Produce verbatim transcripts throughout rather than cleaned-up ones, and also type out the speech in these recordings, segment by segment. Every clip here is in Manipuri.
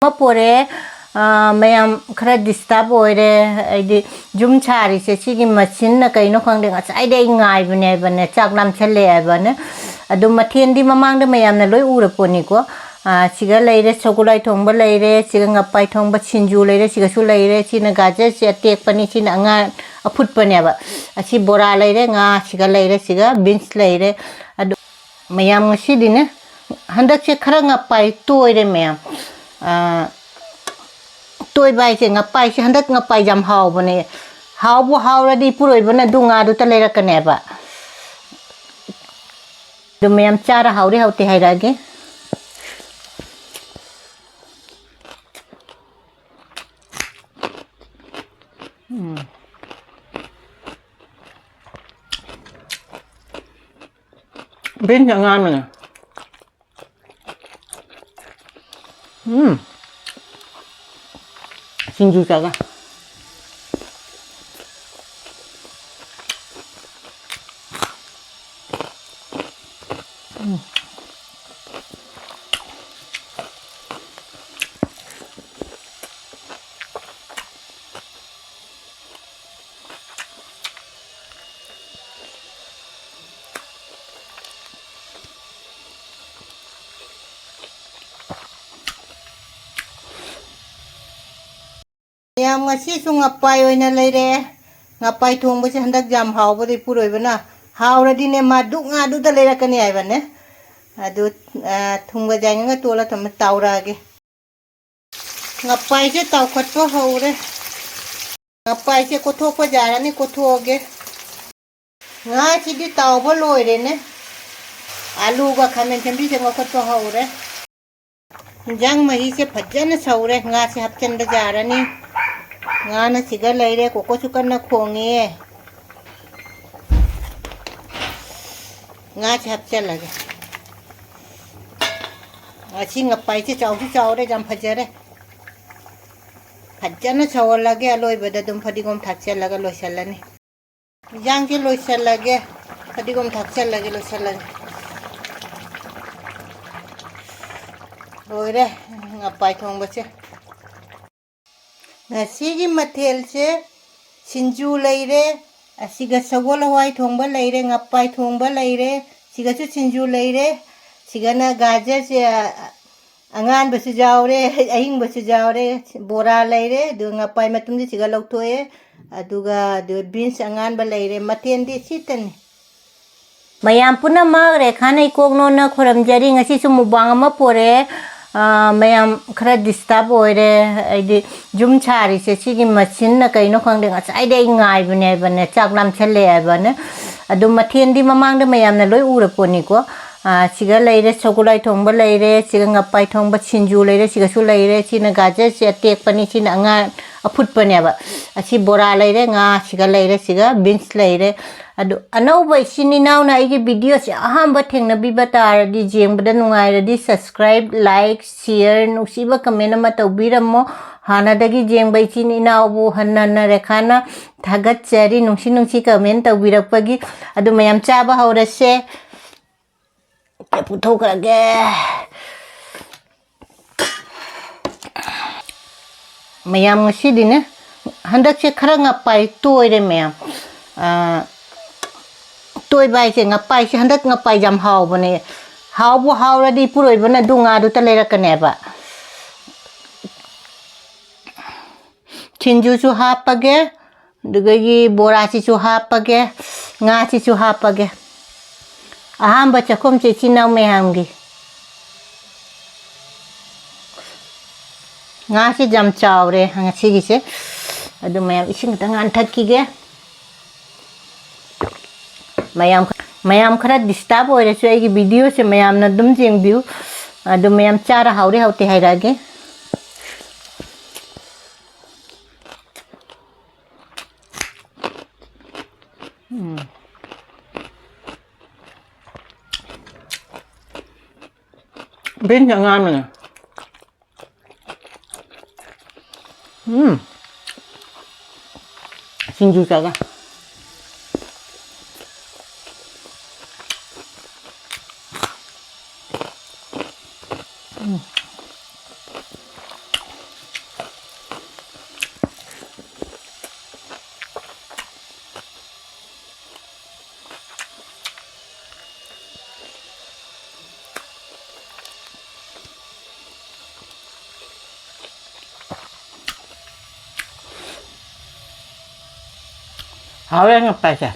ꯑꯃ ꯄꯣꯔꯛꯑꯦ꯫ ꯑꯥ, ꯃꯌꯥꯝ ꯈꯔ disturb ꯑꯣꯏꯔꯦ꯫ ꯑꯩꯗꯤ ꯌꯨꯝ ꯁꯥꯔꯤꯁꯦ ꯁꯤꯒꯤ ꯃꯦꯆꯤꯟꯅ ꯀꯩꯅꯣ ꯈꯪꯗꯦ, ꯉꯁꯥꯏꯗꯩ ꯑꯩ ꯉꯥꯏꯕꯅꯦ ꯍꯥꯏꯕꯅꯦ, ꯆꯥꯛ ꯂꯥꯝꯁꯜꯂꯦ ꯍꯥꯏꯕꯅꯦ꯫ ꯑꯗꯨ ꯃꯊꯦꯜꯗꯤ ꯃꯃꯥꯡꯗ ꯃꯌꯥꯝꯅ ꯂꯣꯏ ꯎꯔ ꯄꯣꯠꯅꯤꯀꯣ꯫ ꯑꯥ, ꯁꯤꯒ ꯂꯩꯔꯦ, ꯁꯒꯣꯜꯍꯋꯥꯏ ꯊꯣꯡꯕ ꯂꯩꯔꯦ, ꯁꯤꯒ ꯉꯄꯥꯏ ꯊꯣꯡꯕ, ꯁꯤꯡꯖꯨ ꯂꯩꯔꯦ, ꯁꯤꯒꯁꯨ ꯂꯩꯔꯦ꯫ ꯁꯤꯅ ꯒꯥꯖꯔꯁꯦ ꯑꯇꯦꯛꯄꯅꯤ, ꯁꯤꯅ ꯑꯉꯥꯡ ꯑꯐꯨꯠꯄꯅꯦꯕ꯫ ꯑꯁꯤ ꯕꯣꯔꯥ ꯂꯩꯔꯦ, ꯉꯥ ꯁꯤꯒ ꯂꯩꯔꯦ, ꯁꯤꯒ beans ꯂꯩꯔꯦ꯫ ꯑꯗꯨ ꯃꯌꯥꯝ ꯉꯁꯤꯗꯤꯅꯦ, ꯍꯟꯗꯛꯁꯦ ꯈꯔ ꯉꯄꯥꯏ ꯇꯣꯏꯔꯦ ꯃꯌꯥꯝ꯫ ꯑꯥ, ꯇꯣꯏꯕ ꯍꯥꯏꯁꯦ, ꯉꯄꯥꯏꯁꯦ, ꯍꯟꯗꯛ ꯉꯄꯥꯏ ꯌꯥꯝ ꯍꯥꯎꯕꯅꯦ꯫ ꯍꯥꯎꯕꯨ ꯍꯥꯎꯔꯗꯤ ꯏꯄꯨꯔꯣꯏꯕꯅ ꯑꯗꯨ ꯉꯥꯗꯨꯇ ꯂꯩꯔꯛꯀꯅꯦꯕ꯫ ꯑꯗꯨ ꯃꯌꯥꯝ ꯆꯥꯔ ꯍꯥꯎꯔꯤ ꯍꯥꯎꯇꯦ ꯍꯥꯏꯔꯛꯑꯒꯦ꯫ ꯎꯝ꯫ Beans ꯑꯉꯥꯡꯕꯅꯦ꯫ ꯎꯝ꯫ ꯁꯤꯡꯖꯨ ꯆꯥꯒ꯫ ꯎꯝ꯫ ꯃꯌꯥꯝ, ꯉꯁꯤꯁꯨ ꯉꯄꯥꯏ ꯑꯣꯏꯅ ꯂꯩꯔꯦ꯫ ꯉꯄꯥꯏ ꯊꯣꯡꯕꯁꯦ ꯍꯟꯗꯛ ꯌꯥꯝ ꯍꯥꯎꯕꯗꯤ ꯏꯄꯨꯔꯣꯏꯕꯅ, ꯍꯥꯎꯔꯗꯤꯅꯦ ꯃꯥ ꯗꯨꯛ ꯉꯥꯗꯨꯗ ꯂꯩꯔꯛꯀꯅꯤ ꯍꯥꯏꯕꯅꯦ꯫ ꯑꯗꯨ, ꯑ, ꯊꯨꯝꯒ ꯌꯥꯏꯉꯪꯒ ꯇꯣꯠꯂ ꯊꯝꯃ ꯇꯥꯎꯔꯛꯑꯒꯦ꯫ ꯉꯄꯥꯏꯁꯦ ꯇꯥꯎꯈꯠꯄ ꯍꯧꯔꯦ꯫ ꯉꯄꯥꯏꯁꯦ ꯀꯣꯠꯊꯣꯛꯄ ꯌꯥꯔꯅꯤ, ꯀꯣꯠꯊꯣꯛꯑꯒꯦ꯫ ꯉꯥꯁꯤꯗꯤ ꯇꯥꯎꯕ ꯂꯣꯏꯔꯦꯅꯦ꯫ ꯑꯂꯨꯒ ꯈꯥꯃꯦꯟ ꯑꯁꯤꯟꯕꯤꯁꯦ ꯉꯧꯈꯠꯄ ꯍꯧꯔꯦ꯫ ꯏꯟꯖꯥꯡ ꯃꯍꯤꯁꯦ ꯐꯖꯅ ꯁꯧꯔꯦ꯫ ꯉꯥꯁꯦ ꯍꯥꯞꯆꯤꯟꯕ ꯌꯥꯔꯅꯤ꯫ ꯉꯥꯅ ꯁꯤꯒ ꯂꯩꯔꯦ꯫ ꯀꯣꯀꯣꯁꯨ ꯀꯟꯅ ꯈꯣꯡꯉꯤꯌꯦ꯫ ꯉꯥꯁꯦ ꯍꯥꯞꯆꯤꯜꯂꯒꯦ꯫ ꯉꯁꯤ ꯉꯄꯥꯏꯁꯦ ꯆꯥꯎꯁꯨ ꯆꯥꯎꯔꯦ, ꯌꯥꯝ ꯐꯖꯔꯦ꯫ ꯐꯖꯅ ꯁꯧꯍꯜꯂꯒꯦ꯫ ꯑꯂꯣꯏꯕꯗ ꯑꯗꯨꯝ ꯐꯗꯤꯒꯣꯝ ꯊꯥꯛꯆꯜꯂꯒ ꯂꯣꯏꯁꯤꯜꯂꯅꯤ꯫ ꯏꯟꯖꯥꯡꯁꯦ ꯂꯣꯏꯁꯤꯜꯂꯒꯦ꯫ ꯐꯗꯤꯒꯣꯝ ꯊꯥꯛꯆꯜꯂꯒꯦ, ꯂꯣꯏꯁꯤꯜꯂꯒꯦ꯫ ꯂꯣꯏꯔꯦ꯫ ꯉꯄꯥꯏ ꯊꯣꯡꯕꯁꯦ꯫ ꯉꯁꯤꯒꯤ ꯃꯊꯦꯜꯁꯦ ꯁꯤꯡꯖꯨ ꯂꯩꯔꯦ, ꯑꯁꯤꯒ ꯁꯒꯣꯜ ꯍꯋꯥꯏ ꯊꯣꯡꯕ ꯂꯩꯔꯦ, ꯉꯄꯥꯏ ꯊꯣꯡꯕ ꯂꯩꯔꯦ, ꯁꯤꯒꯁꯨ ꯁꯤꯡꯖꯨ ꯂꯩꯔꯦ, ꯁꯤꯒꯅ ꯒꯥꯖꯔꯁꯦ, ꯑꯉꯥꯟꯕꯁꯨ ꯌꯥꯎꯔꯦ, ꯑꯍꯤꯡꯕꯁꯨ ꯌꯥꯎꯔꯦ, ꯕꯣꯔꯥ ꯂꯩꯔꯦ, ꯑꯗꯨꯒ ꯉꯄꯥꯏ ꯃꯇꯨꯝꯁꯦ ꯁꯤꯒ ꯂꯧꯊꯣꯛꯑꯦ, ꯑꯗꯨꯒ ꯑꯗꯨ ꯕꯤꯟꯁ ꯑꯉꯥꯟꯕ ꯂꯩꯔꯦ꯫ ꯃꯊꯦꯜꯗꯤ ꯁꯤꯇꯅꯤ꯫ ꯃꯌꯥꯝ ꯄꯨꯝꯅꯃꯛ ꯔꯦꯈꯥꯅ ꯏꯀꯣꯛ ꯅꯣꯟꯅ ꯈꯨꯔꯨꯝꯖꯔꯤ꯫ ꯉꯁꯤꯁꯨ ꯃꯨꯛꯕꯥꯡ ꯑꯃ ꯄꯣꯔꯛꯑꯦ꯫ ꯑꯥ, ꯃꯌꯥꯝ ꯈꯔ ꯗꯤꯁꯇꯔꯕ ꯑꯣꯏꯔꯦ꯫ ꯑꯩꯗꯤ ꯌꯨꯝ ꯁꯥꯔꯤꯁꯦ ꯁꯤꯒꯤ ꯃꯦꯆꯤꯟꯅ ꯀꯩꯅꯣ ꯈꯪꯗꯦ꯫ ꯉꯁꯥꯏꯗꯩ ꯑꯩ ꯉꯥꯏꯕꯅꯦ ꯍꯥꯏꯕꯅꯦ, ꯆꯥꯛ ꯂꯥꯝꯁꯜꯂꯦ ꯍꯥꯏꯕꯅꯦ꯫ ꯑꯗꯨ ꯃꯊꯦꯜꯗꯤ ꯃꯃꯥꯡꯗ ꯃꯌꯥꯝꯅ ꯂꯣꯏ ꯎꯔ ꯄꯣꯠꯅꯤꯀꯣ꯫ ꯑꯥ, ꯁꯤꯒ ꯂꯩꯔꯦ, ꯁꯒꯣꯜꯍꯋꯥꯏ ꯊꯣꯡꯕ ꯂꯩꯔꯦ, ꯁꯤꯒ ꯉꯄꯥꯏ ꯊꯣꯡꯕ ꯁꯤꯡꯖꯨ ꯂꯩꯔꯦ, ꯁꯤꯒꯁꯨ ꯂꯩꯔꯦ꯫ ꯁꯤꯅ ꯒꯥꯖꯔꯁꯦ ꯑꯇꯦꯛꯄꯅꯤ, ꯁꯤꯅ ꯑꯉꯥꯡ ꯑꯐꯨꯠꯄꯅꯦꯕ꯫ ꯑꯁꯤ ꯕꯣꯔꯥ ꯂꯩꯔꯦ, ꯉꯥ ꯁꯤꯒ ꯂꯩꯔꯦ, ꯁꯤꯒ ꯕꯤꯟꯁ ꯂꯩꯔꯦ꯫ ꯑꯗꯨ ꯑꯅꯧꯕ ꯏꯆꯤꯟ ꯏꯅꯥꯎꯅ ꯑꯩꯒꯤ ꯚꯤꯗꯤꯑꯣꯁꯦ ꯑꯍꯥꯟꯕ ꯊꯦꯡꯅꯕꯤꯕ ꯇꯥꯔꯗꯤ, ꯌꯦꯡꯕꯗ ꯅꯨꯡꯉꯥꯏꯔꯗꯤ subscribe, like, share, ꯅꯨꯡꯁꯤꯕ comment ꯑꯃ ꯇꯧꯕꯤꯔꯝꯃꯣ꯫ ꯍꯥꯟꯅꯗꯒꯤ ꯌꯦꯡꯕ ꯏꯆꯤꯟ ꯏꯅꯥꯎꯕꯨ ꯍꯟꯅ ꯍꯟꯅ ꯔꯦꯈꯥꯅ ꯊꯥꯒꯠꯆꯔꯤ, ꯅꯨꯡꯁꯤ ꯅꯨꯡꯁꯤ comment ꯇꯧꯕꯤꯔꯛꯄꯒꯤ꯫ ꯑꯗꯨ ꯃꯌꯥꯝ ꯆꯥꯕ ꯍꯧꯔꯁꯦ꯫ ꯄꯨꯊꯣꯛꯈ꯭ꯔꯒꯦ꯫ ꯃꯌꯥꯝ ꯉꯁꯤꯗꯤꯅꯦ, ꯍꯟꯗꯛꯁꯦ ꯈꯔ ꯉꯄꯥꯏ ꯇꯣꯏꯔꯦ ꯃꯌꯥꯝ꯫ ꯑꯥ, ꯇꯣꯏꯕ ꯍꯥꯏꯁꯦ, ꯉꯄꯥꯏꯁꯦ, ꯍꯟꯗꯛ ꯉꯄꯥꯏ ꯌꯥꯝ ꯍꯥꯎꯕꯅꯦ꯫ ꯍꯥꯎꯕꯨ ꯍꯥꯎꯔꯗꯤ ꯏꯄꯨꯔꯣꯏꯕꯅ ꯑꯗꯨ ꯉꯥꯗꯨꯇ ꯂꯩꯔꯛꯀꯅꯦꯕ꯫ ꯁꯤꯡꯖꯨꯁꯨ ꯍꯥꯞꯄꯒꯦ, ꯑꯗꯨꯗꯒꯤ ꯕꯣꯔꯥꯁꯤꯁꯨ ꯍꯥꯞꯄꯒꯦ, ꯉꯥꯁꯤꯁꯨ ꯍꯥꯞꯄꯒꯦ꯫ ꯑꯍꯥꯟꯕ ꯆꯥꯛꯈꯨꯝꯁꯦ ꯏꯆꯤꯟ ꯏꯅꯥꯎ ꯃꯌꯥꯝꯒꯤ꯫ ꯉꯥꯁꯤ ꯌꯥꯝ ꯆꯥꯎꯔꯦ ꯉꯁꯤꯒꯤꯁꯦ꯫ ꯑꯗꯨ ꯃꯌꯥꯝ ꯏꯁꯤꯡ ꯈꯤꯇꯪ ꯉꯥꯟꯊꯛꯈꯤꯒꯦ꯫ ꯃꯌꯥꯝ, ꯃꯌꯥꯝ ꯈꯔ ꯗꯤꯁꯇꯥꯔꯕ ꯑꯣꯏꯔꯁꯨ ꯑꯩꯒꯤ ꯚꯤꯗꯤꯑꯣꯁꯦ ꯃꯌꯥꯝꯅ ꯑꯗꯨꯝ ꯌꯦꯡꯕꯤꯌꯨ꯫ ꯑꯗꯨ ꯃꯌꯥꯝ ꯆꯥꯔ ꯍꯥꯎꯔꯦ ꯍꯥꯎꯇꯦ ꯍꯥꯏꯔꯛꯑꯒꯦ꯫ ꯎꯝ꯫ ꯕꯤꯟꯁ ꯑꯉꯥꯟꯕꯅꯦ꯫ ꯎꯝ꯫ ꯁꯤꯡꯖꯨ ꯆꯥꯒꯦ꯫ ꯎꯝ꯫ ꯍꯥꯎꯔꯦ ꯉꯄꯥꯏꯁꯦ꯫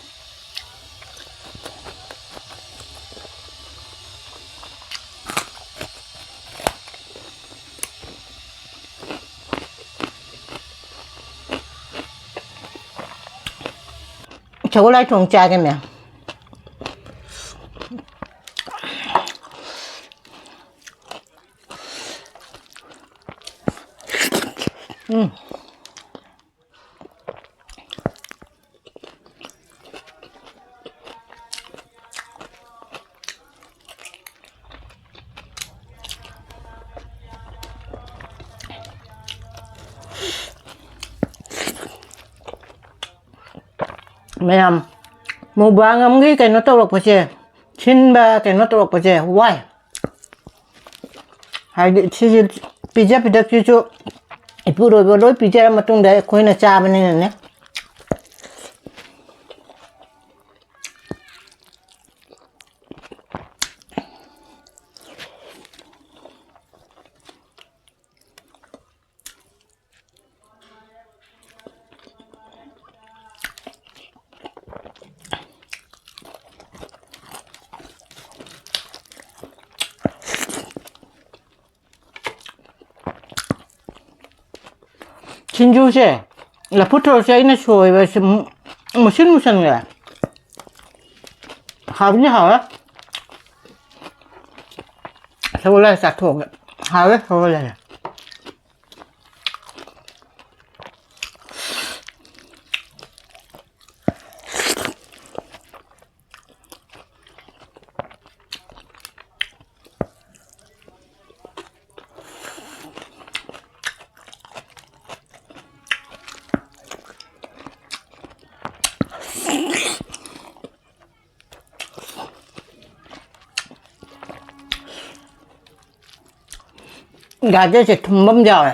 ꯁꯒꯣꯜ ꯍꯋꯥꯏ ꯊꯣꯡ ꯆꯥꯒꯦ, ꯃꯌꯥꯝ꯫ ꯎꯝ꯫ ꯃꯌꯥꯝ, ꯃꯨꯛꯕꯥꯡ ꯑꯃꯒꯤ ꯀꯩꯅꯣ ꯇꯧꯔꯛꯄꯁꯦ, ꯁꯤꯟꯕ ꯀꯩꯅꯣ ꯇꯧꯔꯛꯄꯁꯦ ꯋꯥꯏ꯫ ꯍꯥꯏꯗꯤ ꯁꯤꯁꯨ ꯄꯤꯖ ꯄꯤꯊꯛꯁꯤꯁꯨ ꯏꯄꯨꯔꯣꯏꯕ ꯂꯣꯏ ꯄꯤꯖꯔ ꯃꯇꯨꯡꯗ ꯑꯩꯈꯣꯏꯅ ꯆꯥꯕꯅꯤꯅꯅꯦ꯫ ꯁꯤꯡꯖꯨꯁꯦ, ꯂꯐꯨ ꯊꯔꯣꯁꯦ ꯑꯩꯅ ꯁꯣꯏꯕꯁꯦ ꯃꯨ-, ꯃꯨꯁꯤꯟ ꯃꯨꯁꯟꯈ꯭ꯔꯦ꯫ ꯍꯥꯎꯗꯤ ꯍꯥꯎꯋꯦ꯫ ꯁꯒꯣꯜ ꯍꯋꯥꯏ ꯆꯥꯊꯣꯛꯑꯒ꯫ ꯍꯥꯎꯋꯦ ꯁꯒꯣꯜ ꯍꯋꯥꯏ꯫ ꯒꯥꯖꯔꯁꯦ ꯊꯨꯝꯕ ꯑꯃ ꯌꯥꯎꯋꯦ꯫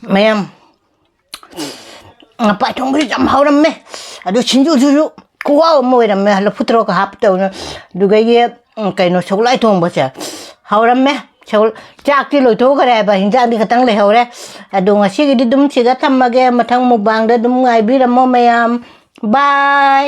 ꯃꯌꯥꯝ, ꯉꯄꯥꯏ ꯊꯣꯡꯕꯁꯨ ꯌꯥꯝ ꯍꯥꯎꯔꯝꯃꯦ꯫ ꯑꯗꯨ ꯁꯤꯡꯖꯨꯗꯨꯁꯨ ꯈꯨꯍꯥꯎ ꯑꯃ ꯑꯣꯏꯔꯝꯃꯦ, ꯂꯐꯨ ꯊꯔꯣꯒ ꯍꯥꯞꯇꯧꯅ꯫ ꯑꯗꯨꯗꯒꯤ ꯎꯝ, ꯀꯩꯅꯣ, ꯁꯒꯣꯜꯍꯋꯥꯏ ꯊꯣꯡꯕꯁꯦ ꯍꯧꯔꯝꯃꯦ꯫ ꯁꯒꯣꯜ-, ꯆꯥꯛꯇꯤ ꯂꯣꯏꯊꯣꯛꯈ꯭ꯔꯦ ꯍꯥꯏꯕ, ꯍꯤꯟꯖꯥꯡꯗꯤ ꯈꯇꯪ ꯂꯩꯍꯧꯔꯦ꯫ ꯑꯗꯣ ꯉꯁꯤꯒꯤꯗꯤ ꯑꯗꯨꯝ ꯁꯤꯗ ꯊꯝꯃꯒꯦ, ꯃꯊꯪ ꯃꯨꯛꯕꯥꯡꯗ ꯑꯗꯨꯝ ꯉꯥꯏꯕꯤꯔꯝꯃꯣ ꯃꯌꯥꯝ꯫ ꯕꯥꯏ꯫